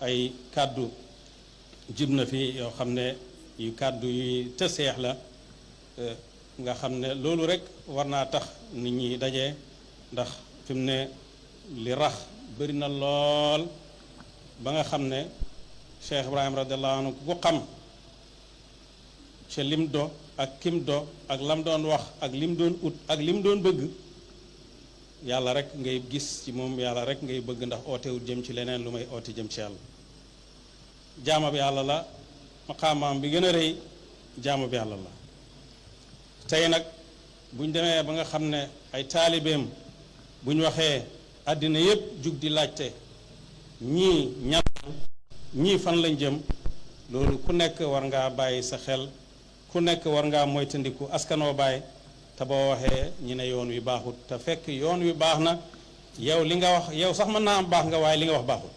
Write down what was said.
ay kàddu jib na fi yoo xam ne yu kàddu yuy tëseex la nga xam ne loolu rek war naa tax nit ñi daje ndax fi mu ne li rax bëri na lool ba nga xam ne Cheikh Ibrahim radiallahu anhu ku ko xam ca lim do ak kim do ak lam doon wax ak lim doon ut ak lim doon bëgg yàlla rek ngay gis ci moom yàlla rek ngay bëgg ndax ootewut jëm ci leneen lu may oote jëm ci yàlla jaama bi yàlla la maqaamaam bi gën a rëy jaama bi yàlla la tey nag buñ demee ba nga xam ne ay taalibeem buñ waxee àddina yépp jug di laajte ñii ñan ñii fan lañ jëm loolu ku nekk war ngaa bàyyi sa xel ku nekk war ngaa moytandiku askanoo bàyyi te boo waxee ñi ne yoon wi baaxut te fekk yoon wi baax na yow li nga wax yow sax mën naa am baax nga waaye li nga wax baaxut